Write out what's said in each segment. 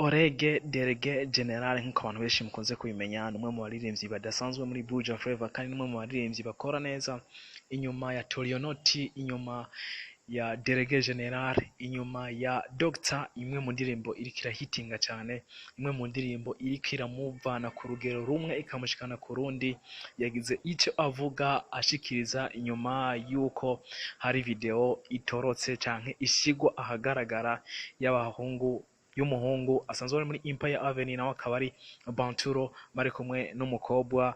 Olegue Délégué Général, nk'uko abantu benshi mukunze kubimenya, ni umwe mu baririmbyi badasanzwe muri Buja Flava, kandi ni umwe mu baririmbyi bakora neza inyuma ya Torionoti, inyuma ya Délégué Général, inyuma ya Doctor, imwe mu ndirimbo iriko irahitinga cyane, imwe mu ndirimbo iriko iramuvana ku rugero rumwe ikamushikana ku rundi. Yagize icyo avuga ashikiriza inyuma y'uko hari video itorotse canke ishigwa ahagaragara y'abahungu, y'umuhungu asanzwe ari muri Empire Avenue, nawe akaba ari Banturo, bari kumwe n'umukobwa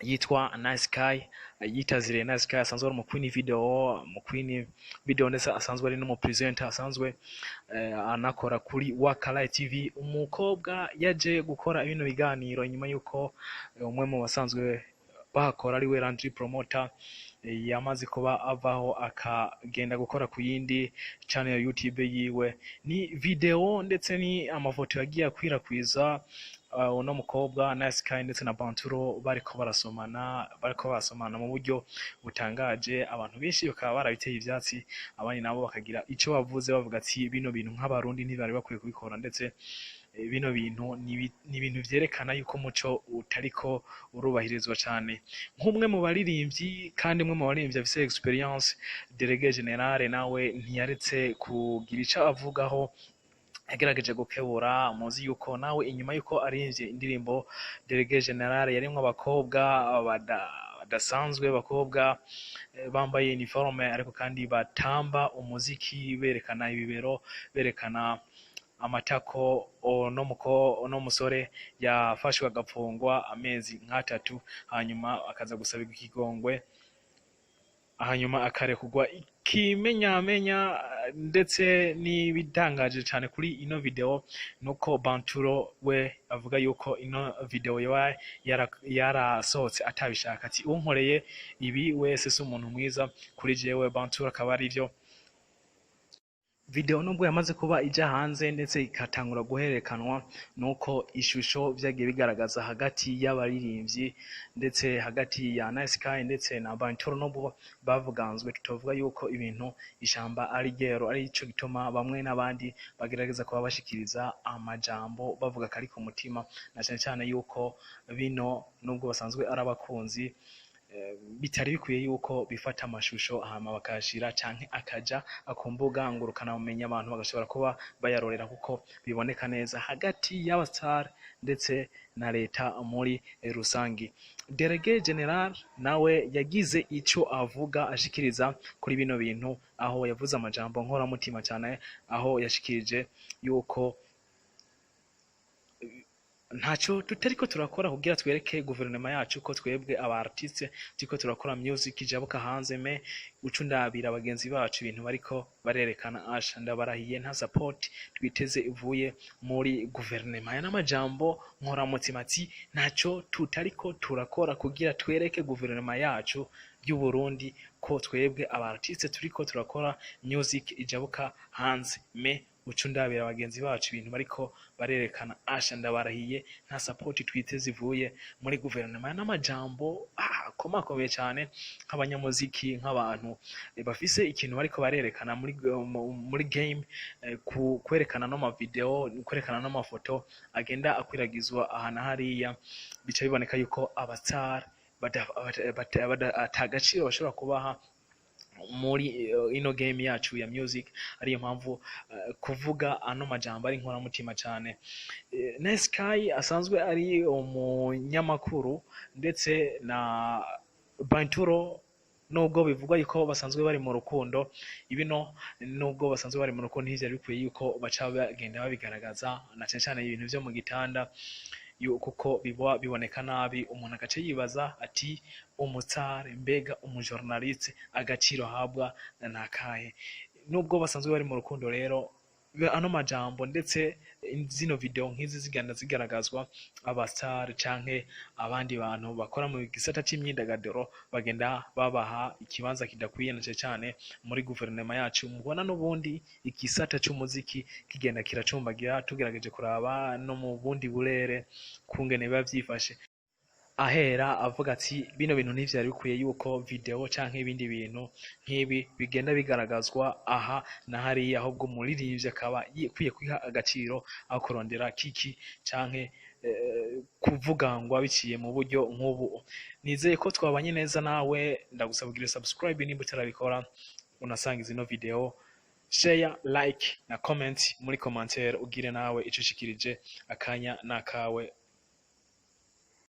yitwa Nice Sky, yitaziriye Nice Sky, asanzwe ari mu Queen Video, mu Queen Video, ndetse asanzwe ari n'umu presenter, asanzwe anakora kuri Wakalai TV. Umukobwa yaje gukora bino biganiro inyuma y'uko umwe mu basanzwe bahakora, ari we Landry Promoter, yamaze kuba avaho akagenda gukora ku yindi channel ya YouTube yiwe. Ni video ndetse ni amafoto yagiye akwirakwiza uno mukobwa Nice Sky ndetse na Banturo bariko barasomana mu buryo butangaje. Abantu benshi bakaba barabiteye ivyatsi, abandi nabo bakagira ico bavuze, bavuga ati bino bintu nk'Abarundi ntibari bakwiye kubikora, ndetse bino bintu ni ibintu vyerekana yuko umuco utariko urubahirizwa cane. Nk'umwe mu baririmbyi, kandi umwe mu baririmbyi afise experience, Délégué Général nawe ntiyaretse kugira ico avugaho, yagerageje gukebura. Muzi yuko nawe inyuma yuko arimvye indirimbo Délégué Général yarimwo abakobwa badasanzwe, abakobwa bambaye uniforme ariko kandi batamba umuziki berekana ibibero, berekana amatako, uno musore yafashwe agapfungwa amezi nk'atatu, hanyuma akaza gusaba ikigongwe, hanyuma akarekurwa. Ikimenyamenya ndetse n'ibitangaje cyane kuri ino video nuko Banturo we avuga yuko ino video yoba yarasohotse atabishaka, ati unkoreye ibi wese si umuntu mwiza kuri jewe. Banturo akaba ari byo video nubwo yamaze kuba ija hanze ndetse ikatangura guhererekanwa, nuko ishusho vyagiye bigaragaza hagati y'abaririmbyi, ndetse hagati ya Nice Sky ndetse na Banturo, nubwo bavuganzwe, tutovuga yuko ibintu ishamba ari ryero. Ari ico gituma bamwe n'abandi bagerageza kuba bashikiriza amajambo bavuga kari ku mutima, na cyane cyane yuko bino nubwo basanzwe ari abakunzi, bitari bikwiye yuko bifata amashusho hama bakayashira canke akaja ku mbuga ngurukanabumenyi, abantu bagashobora kuba bayarorera, kuko biboneka neza hagati y'abastar ndetse na leta muri rusangi. Délégué Général nawe yagize ico avuga ashikiriza kuri bino bintu, aho yavuze amajambo nkoramutima cyane, aho yashikirije yuko ntacyo tutariko turakora kugira twereke guverinoma yacu ko twebwe aba artiste turiko turakora music ijabuka hanze, mais ucu ndabira bagenzi bacu ibintu bariko barerekana, asha ndabarahiye nta support twiteze ivuye muri guverinoma. Aya n'amajambo nkoramutima, ati ntacyo tutariko turakora kugira twereke guverinoma yacu y'u Burundi ko twebwe aba artiste turiko turakora music ijabuka hanze, mais ucu ndabira bagenzi bacu ibintu bariko barerekana, asha ndabarahiye nta support twiteze ivuye muri guverinoma. N'amajambo akomakomeye cyane nk'abanyamuziki, nk'abantu bafise ikintu bariko barerekana muri game, kwerekana no ma video, kwerekana n'amafoto agenda akwiragizwa aha na hariya, bica biboneka yuko abastar ata gaciro bashobora kubaha muri ino game yacu ya music. Ariyo mpamvu kuvuga ano majambo ari inkoramutima cyane. Nice Sky asanzwe ari umunyamakuru ndetse na Banturo, nubwo bivugwa yuko basanzwe bari mu rukundo, ibino nubwo basanzwe bari mu rukundo ntivyari bikwiye yuko baca bagenda babigaragaza, na cyane cyane ibintu vyo mu gitanda, kuko biba biboneka nabi. Umuntu agace yibaza ati umutsare, mbega umujournaliste agaciro ahabwa nakahe nubwo basanzwe bari mu rukundo? Rero ano majambo ndetse zino video nk'izi zigenda zigaragazwa, abastar canke abandi bantu bakora mu gisata c'imyidagaduro bagenda babaha ikibanza kidakwiye, na cane cane muri guverinoma yacu. Mubona n'ubundi igisata c'umuziki kigenda kiracumbagira, tugerageje kuraba no mu bundi burere kungene biba vyifashe. Ahera avuga ati bino bintu ntivyari bikwiye yuko video canke ibindi bintu nk'ibi bigenda bigaragazwa aha na hariya, ahubwo umuririmbyi akaba akwiye kwiha agaciro aho kurondera kiki canke kuvugangwa biciye mu buryo nk'ubu. Nizeye ko twabanye neza nawe. Ndagusaba kugira subscribe nimba utarabikora, unasangiza ino video, share, like na comment. Muri commentaire ugire nawe ico ushikirije. Akanya nakawe.